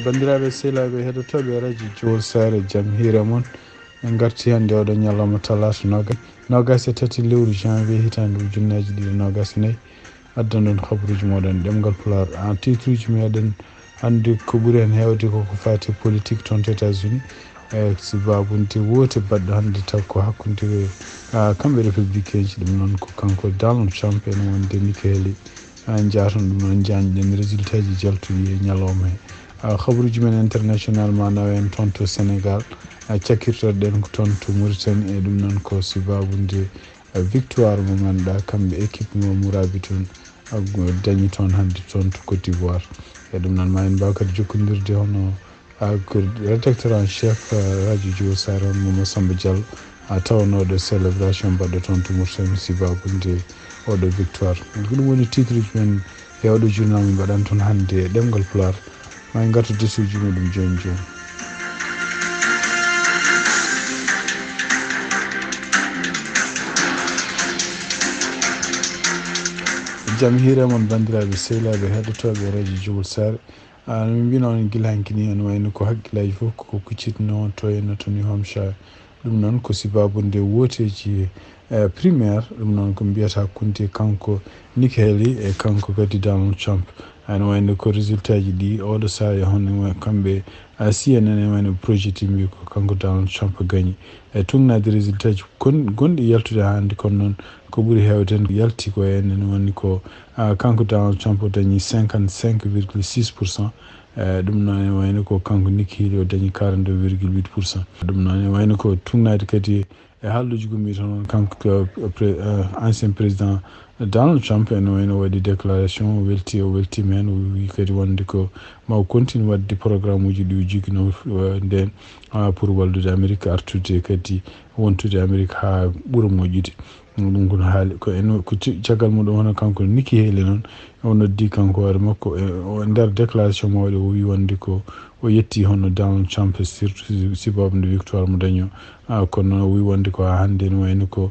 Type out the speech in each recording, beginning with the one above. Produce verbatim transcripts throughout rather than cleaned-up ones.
Banndiraaɓe sehilaaɓe heɗotooɓe radio Jowol Saare, jam hiire mon. En ngarti hannde oɗo ñalawma talaata noga-, nogas e tati lewru janvier hitaande ujunnaaji ɗiɗi nogas e nayi. Addan ɗon habaruuji mooɗon ɗemngal Pulaar. En titre uji meɗen hannde ko ɓuri heen heewde ko ko faati e politique toon to États-Unis. E sababude woote baɗɗo hannde taw ko hakkunde, ah, kamɓe républicain ji, ɗum noon ko kanko Donald Trump en wonde Nikki Haley. Ah, jaaton ɗum noon, njañɗen résultat ji jaltuɗi e ñalawma he. Ah, habaruuji men international ma nawen toon to Sénégal. Ah, cakkirtoɗen ko toon to Mauritanie, e ɗum noon ko sababude, ah, victoire mo ngannduɗaa kamɓe équipe mo Mourabitoun, ah, go-, dañi toon hannde toon to Côte d'Ivoire. E ɗum noon ma en mbaaw kadi jokkondirde hono, ah, ko rédacteur en chef, ah, radio Jowol Saare on, Momo Samba Diallo, ah, tawnooɗo célébration mbaɗɗo toon to Mauritanie sababude oɗo victoire. Ko ɗum woni titre uji men e oɗo journal min mbaɗan toon hannde e ɗemngal Pulaar. Ma en ngartu desuuji muɗum jooni jooni. Jam hiire mon banndiraaɓe sehilaaɓe heɗotooɓe radio Jowol Saare. Ah, no min mbino on gila hanki ni, ene wayno ko hakkillaaji fof ko kuccitno to henno to New Hampshire. Ɗum noon ko sababude wooteeji, eh, primaire, ɗum noon ko mbiyata kunti kanko Nikki Haley e kanko kadi Donald Trump. Ene wayno ko résultat ji ɗi oɗo saaha e hono kamɓe, ah, C N N e wayno projet timbi ko kanko Donald Trump gañi. E tugnaade résultat ji kon-, gonɗi yaltude hannde, kono noon ko ɓuri heewde yalti ko en, ene woni ko, ah, kanko Donald Trump o dañi cinquante-cinq virgule six pour cent. Eh, ɗum noon ene wayno ko kanko Nikki Haley o dañi quarante-deux virgule huit pour cent. Ɗum noon ene wayno ko tugnaade kadi e haalluuji gomɗi toon, kanko ko pre-, eh, ancien président Donald Trump ene wayno waɗi déclaration, o welti, o weltiima heen, o wi kadi wonde ko ma o continue waɗde programme uji ɗi o jogino, eh, ndeen, ah, pour wallude Amérique artude kadi wontude Amérique haa ɓura moƴƴude. Ɗum ko no haali ko en, ko ci-, caggal muɗum hono kanko Nikki Haley noon, o noddi kanko hoore makko e, o, nder déclaration mo waɗi, o wi wonde ko o yetti hono Donald Trump, surtout si-, sibabude victoire mo dañi o. Ah, kono noon o wi wonde ko haa hannde ene wayno ko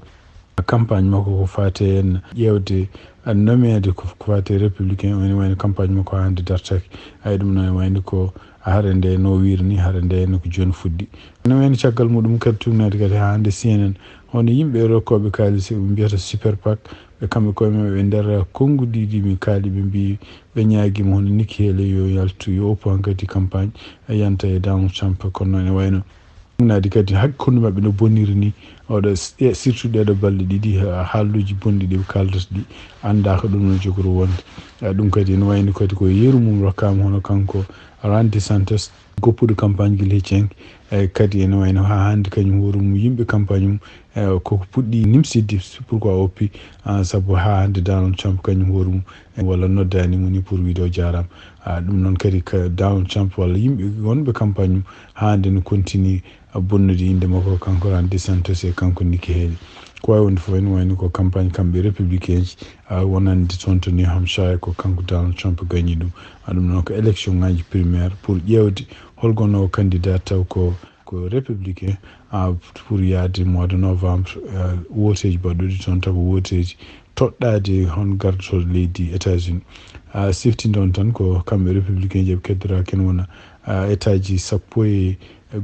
campagne makko ko faati heen ƴeewde, ah, nomeede ko, ko faati e républicain o, ene wayno campagne makko haa hannde dartaaki. Ay, ɗum noon ene wayno ko hare nde no wiiri ni, hare nde no ko jooni fuɗɗi. Ene wayno caggal muɗum kadi tugnaade kadi haa hannde C N N, hono yimɓe rokkooɓe kaalis ɓe mbiyata super PAC, ɓe kamɓe koye maɓɓe ɓe nder konnguɗi ɗi min kaali, ɓe mbi ɓe ñaagiima hono Nikki Haley yo yaltu, yo oppu hankadi campagne, e yanta e Donald Trump, kono noon ene wayno tugnaade kadi hakkunde maɓɓe no boniri ni, oɗo s-, e surtout ɗeɗo balɗe ɗiɗi, ha-, haalluuji bonɗi ɗi ɓe kaaldata ɗi anndaaka ɗum no jogori wonde. Eh, ɗum kadi ene wayno kadi ko yeru mum rokkaama hono kanko Ron DeSantis, goppuɗo campagne gila hecci hen. Eh, kadi ene wayno haa hannde kañum hoore mum yimɓe campagne mum, eh, koko puɗɗi nimside, pourquoi oppi, ah, sabu haa hannde Donald Trump kañum hoore mum, eh, walla noddaani mo ni pour wiide o jaaraama. Ah, ɗum noon kadi ka Donald Trump walla yimɓe wonɓe campagne mum haa hannde no continue bonnude innde makko kanko Ron DeSantis e kanko Nikki Haley. Ko waawi wonde fof ene wayno ko campagne kamɓe républicain ji, ah, wonande toon to New Hampshire ko kanko Donald Trump gañi ɗum. Ah, ɗum noon ko élection ngaji primaire pour ƴeewde holgono candidat taw ko, ko républicain, ah, pour yaade mois de novembre, ah, wooteeji baɗɗuɗi toon taw ko wooteeji toɗɗaade hon gardotoɗo leydi États-Unis. Ah, siftindo on tan ko kamɓe républicain ji ɓe keddora ken wona, ah, état ji sappo e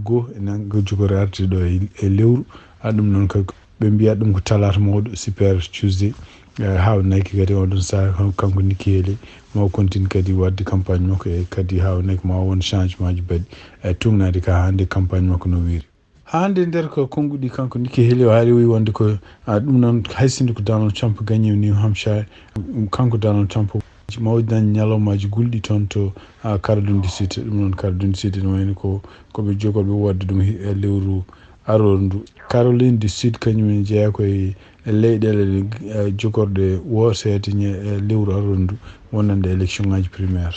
goo e nanngo jogori arde ɗo e, e lewru. Ah, ɗum noon kadi ɓe mbiya ɗum ko talaata mawɗo, Super Tuesday. Eh, haawnaki kadi oɗon saha kan-, kanko Nikki Haley ma o continue kadi waɗde campagne makko e kadi haawnaki ma o won changement ji baɗɗi. Eh, tugnaade ka hannde campagne makko no wiiri. Haa hannde nder ko konnguɗi kanko Nikki Haley o haali o wi wonde ko, ah, ɗum noon hay sinno ko Donald Trump gañi New Hampshire, um, kanko Donald Trump ma o dañ ñalawmaaji gulɗi toon to, ah, Caroline du Sud. Ɗum noon Caroline du Sud ene wayno ko, ko ɓe jogorɓe waɗde ɗum he, e lewru arooru ndu. Caroline du Sud kañum ne jeyaa ko e, e leyɗeele ɗe, eh, jogorɗe wooteede ñe-, e lewru arooru ndu wonande élection ngaji primaire.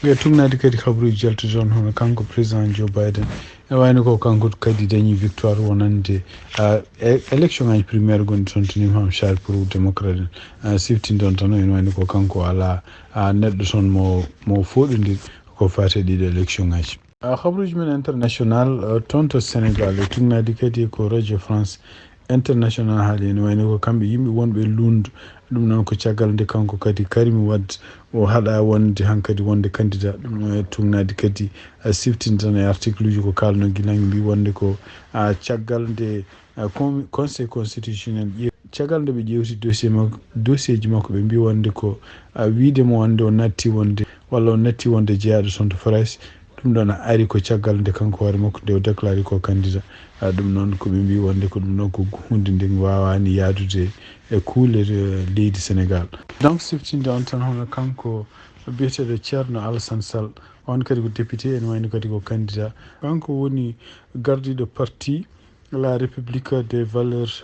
Nge tugnaade kadi habaruuji jaltude toon hono kanko président Joe Biden. Ene wayno ko kanko kadi dañi victoire wonande, ah, e-, élection ngaji primaire gonɗi toon to New Hampshire pour démocrate en. Ah, siftindo on tan ene wayno ko kanko alaa, ah, neɗɗo toon mo, mo fooɗondir ko faati e ɗiɗo élection ngaji. Ah, habaruuji men international, ah, toon to Sénégal, e tugnaade kadi ko Radio France International haali ene wayno ko kamɓe yimɓe wonɓe luulndo. Ɗum noon ko caggal nde kanko kadi Karim Wade o haɗa wonde hankadi wonde candidat. Ɗum noon e tugnaade kadi a siftinde tan e article uji ko kaalno gilangi mbi wonde ko a caggal nde a con- conseil constitutionnel ƴeew- caggal nde ɓe ƴeewti dossier makko dossier ji makko ɓe mbi wonde ko a wiide mo wonde o natti wonde walla o natti wonde jeyaaɗo toon to Farayse. Ɗum ɗoon ari ko caggal nde kanko hoore makko nde o déclaré ko candidat. A ɗum noon ko ɓe mbi wonde ko ɗum ɗoon ko hunde nde waawani yaadude e kuule leydi Sénégal. Donc siftinde on tan hono kanko biyeteeɗo Ceerno Alassane Sall, on kadi ko député ene wayno kadi ko candidat. Kanko woni gardiiɗo parti La République des Valeurs,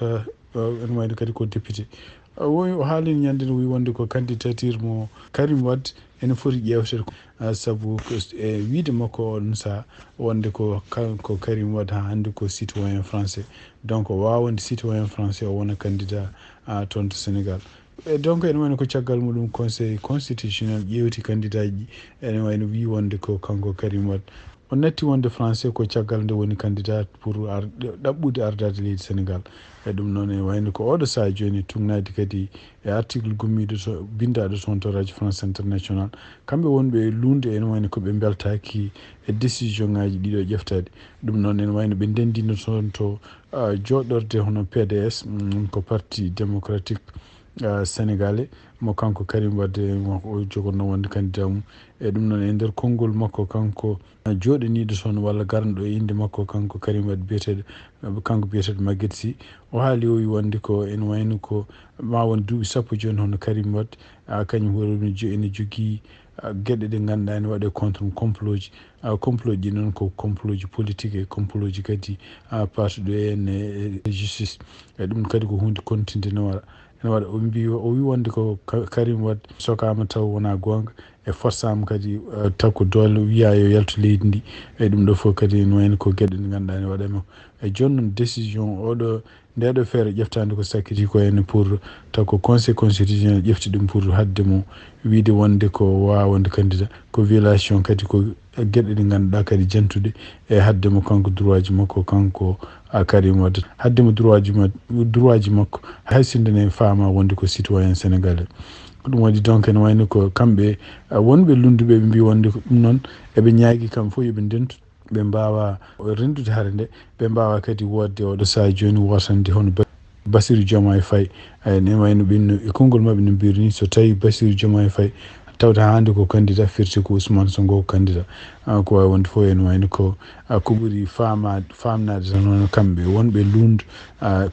ene wayno kadi ko député. O woni o haalino ñande nde o wi wonde ko candidature mo Karim Wade ene foti ƴeewteede ko sabu e wiide makko oɗon saha wonde ko kanko Karim Wade haa hannde ko citoyen français. Donc o waawaa wonde citoyen français o wona candidat toon to Sénégal. E donc ene wayno ko caggal muɗum conseil constitutionnel ƴeewti candidat ji ene wayno wi wonde ko kanko Karim Wade o natti wonde français ko caggal nde woni candidat pour ɗaɓɓude ardaade leydi Sénégal. E ɗum noon e wayno ko oɗo saha jooni tugnaade kadi e article gummiiɗo to binndaaɗo toon to Radio France International. Kamɓe wonɓe e luulnde ene wayno ko ɓe mbeltaaki e décision ngaji ɗiɗo ƴeftaɗi. Ɗum noon ene wayno ɓe ndenndino toon to jooɗorde hono P D S, ko parti démocratique sénégalais mo kanko Karim Wade o jogorno wonde candidat mum. E ɗum noon e nder konngol makko kanko jooɗaniiɗo toon walla garanɗo e innde makko kanko Karim Wade biyeteeɗo kanko biyeteeɗo Maguette Sy, o haali o wi wonde ko ene wayno ko ma won duuɓi sappo jooni hono Karim Wade kañum hoore mum ene jogii geɗe ɗe ngannduɗaa ene waɗe contre mum complot ji. Complot ji noon ko complot ji politique e complot ji kadi parti ɗo en e justice. E ɗum kadi ko hunde kontinde no waɗa ene waɗa o mbi o wi wonde ko Karim Wade sokaama taw wona goonga e forsaama kadi taw ko doole wiya yo yaltu leydi ndi. E ɗum ɗo fof kadi ene wayno ko geɗe ɗe ngannduɗaa ene waɗa e makko. E jooni noon décision oɗo nde ɗo feere ƴeftaande ko sakkiti ko ene pour taw ko conseil constitutionnel ƴefti ɗum pour haɗde mo wiide wonde ko waawaa wonde candidat ko violation kadi ko geɗe ɗe ngannduɗaa kadi jantuɗe e haɗde mo kanko droit ji makko kanko a Karim Wade haɗde mo droit ji ma- droit ji makko hay sinno ne faama wonde ko citoyen sénégalais. Ko ɗum waɗi donc ene wayno ko kamɓe wonɓe luulnduɓe ɓe mbi wonde ko ɗum noon eɓe ñaagi kamɓe fof yoɓe ndentu ɓe mbaawa renndude hare nde ɓe mbaawa kadi woodde oɗo saha jooni wootande hono Bassirou Diomaye Faye. Ene wayno ɓen e konngol maɓɓe no mbiri ni so tawi Bassirou Diomaye Faye tawde haa hannde ko candidat firti ko Ousmane Sonko ko candidat. Ko wawi wonde fof ene wayno ko ko ɓuri faamaade faamnaade tan hono kamɓe wonɓe luulndo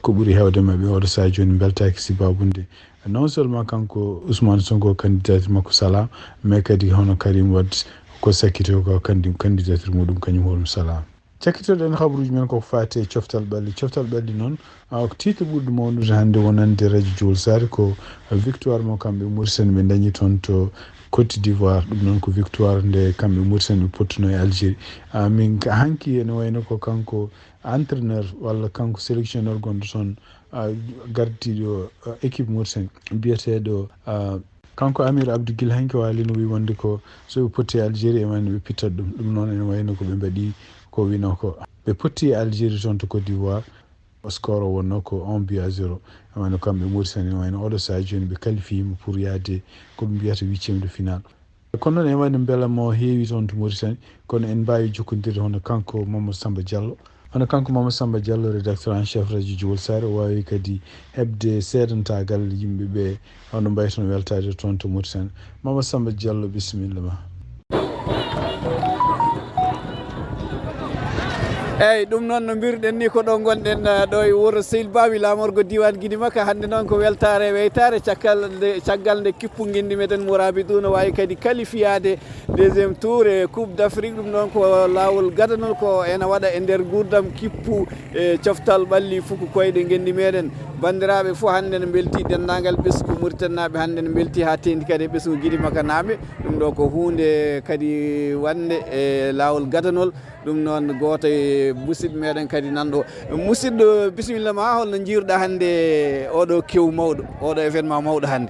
ko ɓuri heewde maɓɓe oɗo saha jooni mbeltaaki sibabude non seulement kanko Ousmane Sonko candidature makko salaama mais kadi hono Karim Wade ko sakkiti ko kandi candidature muɗum kañum hoɗum salaama. Cakkitoɗen habruuji men koko faati e coftal ɓalli. Coftal ɓalli noon ko titre ɓurɗo mawnude hannde wonande radio Jowol Saare ko victoire mo kamɓe Mauritanie ɓe dañi toon to Côte d'Ivoire. Ɗum noon ko victoire nde kamɓe Mauritanie ɓe pottuno e Algérie. Min hanki ene wayno ko kanko entraîneur walla kanko sélectionneur gonɗo toon gardiiɗo équipe Mauritanie biyeteeɗo kanko Amir Abdou gila hanki waali no wi wonde ko so ɓe potti e Algérie e wayno ɓe pittat ɗum. Ɗum noon ene wayno ko ɓe mbaɗi ko wino ko ɓe potti e Algérie toon to Côte d'Ivoire. Score o wonno ko un but à zéro. E wayno kamɓe Mauritanie ene wayno oɗo saha jooni ɓe qualifiima pour yaade ko ɓe mbiyata huitième de finale. Kono noon en wayno mbela mo heewi toon to Mauritanie kono en mbaawi jokkondirde hono kanko Mamadou Samba Diallo. Hono kanko Mamadou Samba Diallo rédacteur en chef radio Jowol Saare o waawi kadi heɓde seedantaagal yimɓe ɓe hono mbaytono weltaade toon to Mauritanie. Mamadou Samba Diallo bisimilla ma. Eyyi ɗum noon no mbiruɗen ni ko ɗo gonɗen ɗo e wuro Seyil Bawi laamorgo diwan Guinée Maka hannde noon ko weltaare e weytaare caggal nde caggal nde kippu ngenndi meɗen Mourabitouna waawi kadi qualifiyaade deuxième tour e Coupe d'Afrique. Ɗum noon ko laawol gadanol ko ena waɗa e nder nguurndam kippu e coftal ɓalli fuku koyɗe ngenndi meɗen. Banndiraaɓe fof hannde ne mbelti denndaangal ɓesngu Mauritanie naaɓe hannde ne mbelti haa teendi kadi e ɓesngu Guinée Maka naaɓe. Ɗum ɗo ko huunde kadi wannde e laawol gadanol. Ɗum noon gooto e musidɓe meɗen kadi nan ɗo. Musidɗo bisimilla ma holno njiiruɗa hannde oɗo kew mawɗo oɗo événement mawɗo hannde?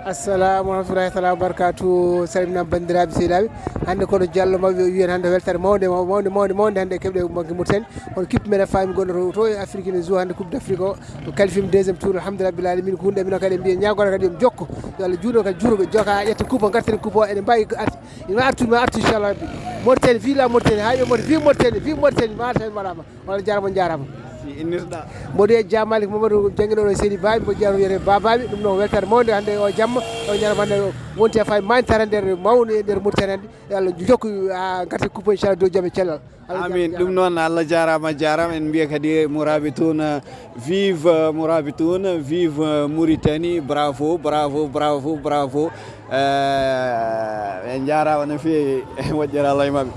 Assalamu warahmatullahi taala wabarakatu. Salmina bandiraɓe sehilaɓe. Hande kono Diallo mawɓe o wiyen hande weltere mawde mawde mawde mawde hande keɓɗe magge Mauritanie. Kono kippe meɗen faami gonɗo to to e Afrique ne joue hande coupe d'Afrique o. O qualifie deuxième tour, alhamdulillah rabbil alamin. Ko hunde mino kadi mbiye ñagoɗo kadi yom jokko. Yo Allah juuɗo kadi juuɗo ɓe joka ƴetta coupe o garten coupe o eɗen mbawi arti. Ima artu ima artu inchallah rabbi. Mauritanie vive la Mauritanie. Hay ɓe Mauritanie vive Mauritanie vive Mauritanie. Mauritanie waɗama. Walla jarama jarama. Mboɗo e Dia Malik Mamadou jangguinoɗo e Seydi Babi, mboɗo jarama wiyete Babaɓe. Ɗum ɗo weltere mawde hande o jamma o jarama hande wonti a fayi mantara nder mawni e nder Mauritanie hande. Yo Allah jokku a garti coupe inchallah dow jaam e cellal. Amin. Ɗum noon Allah jarama jarama. En mbiya kadi Mourabitoun, vive Mourabitoun, vive Mauritanie. Bravo bravo bravo bravo. Eh, en jarama no fewi. Moƴƴere Allah e mabɓe.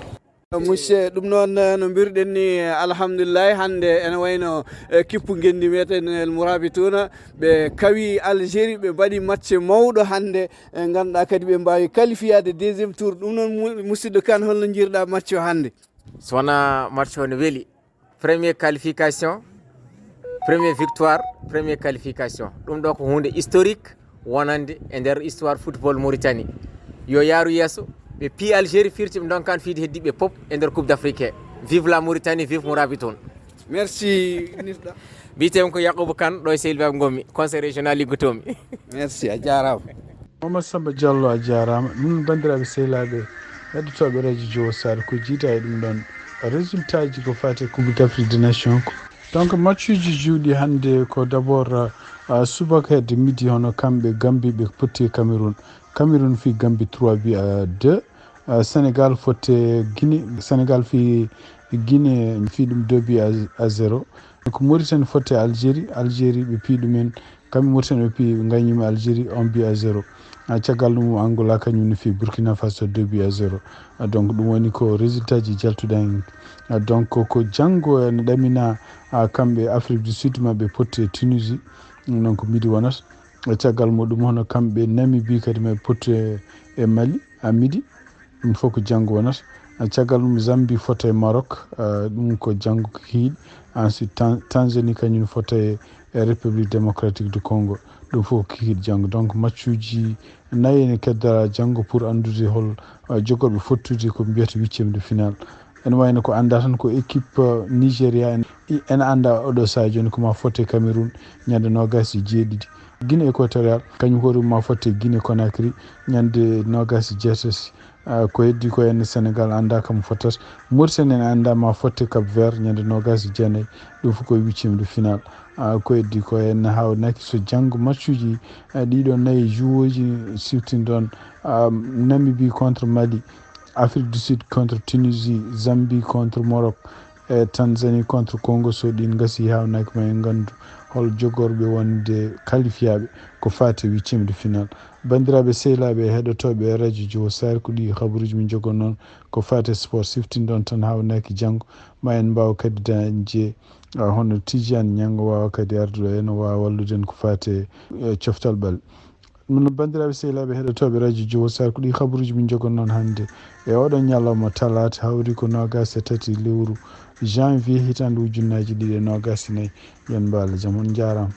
Monsieur, ɗum noon eh, no mbiruɗen ni eh, alhamdulillahi hande ene wayno eh, kippu ngendi wiyeten El Mourabitouna ɓe kawi Algérie ɓe mbaɗi match mawɗo hande e ganduɗa kadi ɓe mbawi qualifiade deuxième tour. Ɗum noon mu- musidɗo Kane holno jiiruɗa match o hande? So wona match o no weeli, première qualification, première victoire, première qualification. Ɗum ɗo ko hunde historique wonande e nder histoire football Mauritanie. Yo yaaru yeeso, ɓe pii Algérie firti ɓe ndonkan fiide heddiɓe pop e nder coupe d'Afrique he. Vive la Mauritanie, vive Mourabitoun. Merci. Ministre. Mbiyetemi ko Yakuba Kane, ɗo e Sehil Baɓe ngonmi, conseil régional liggotomi. Merci, a jarama. Momad Samba Diallo, a jarama. Ɗum bandiraɓe sehilaɓe heɗotoɓe radio Jowo Sare, ko jiita e ɗum ɗon résultat ji ko fate coupe d'Afrique des nations ko. Donc match uji juuɗi hande ko d'abord uh, subaka hedde midi hono kamɓe Gambie ɓe potti e Cameroun. Cameroun fi Gambie trois buts à deux. Uh, Sénégal fotte Guinée, Sénégal fi Guinée fi ɗum deux buts à, à zéro. Donc Mauritanie fotte Algérie, Algérie ɓe pi ɗumen kamɓe Mauritanie ɓe pi ɓe gagnima Algérie un but à zéro. Uh, caggal ɗum Angola kañum ne fi Burkina Faso deux buts à zéro. Uh, donc ɗum woni ko résultat ji jaltuɗen. Uh, donc ko janngo ene ɗamina uh, kamɓe Afrique du Sud maɓe potte e Tunisie. Donc midi wonata. E caggal muɗum hono kamɓe Namibie kadi maɓe potte e Mali a midi. Ɗum fof ko janngo wonata. Caggal ɗum Zambie fota e Maroc. Ɗum ko janngo kikiiɗe. Ensuite Tanzanie kañum fota e République démocratique du Congo. Ɗum fof ko kikiiɗe janngo. Donc matchuuji nayi ene keddora janngo pour anndude hol jogorɓe fottude ko mbiyata huitième de finale. Ene wayno ko annda tan ko équipe Nigéria en ene annda oɗo saha jooni ko ma fotte Cameroun ñande noogas e jeeɗiɗi. Guinée équatoriale kañum hoore mum ma fotte Guinée Conakry ñande noogas e jeetati. Ko heddi ko en Sénégal annda kam fottata. Mauritanie en annda ma fotte Cap Vert ñande noogas e jeenayi. Ɗum fof koye huitième de finale. Ko heddi ko en hawnaki so janngo matchuji ɗiɗo nayi joueuji siftindon. Namibie contre Mali, Afrique du Sud contre Tunisie, Zambie contre Maroc, e Tanzanie contre Congo. So ɗin gasi hawnaki ma en gandu hol jogorɓe wonde qualifiaɓe ko fate huitième de finale. Bandiraɓe sehilaɓe e heɗotoɓe e radio Jowo Sare, ko ɗi habaruji min jogon noon ko fate sport. Siftindon tan hawnaki janngo ma en mbaw kadi dañde hono Tidiane Niang wawa kadi arduɗo en wawa wallude en ko fate coftal ɓale. Ɗum noon bandiraɓe sehilaɓe heɗotoɓe radio Jowo Sare, ko ɗi habaruji min jogon noon hande e oɗon ñalawma talata hawri ko noogas e tati lewru janvier hitande ujunnaji ɗiɗi e noogas e nayi. Yen mbaalo jam, on jarama.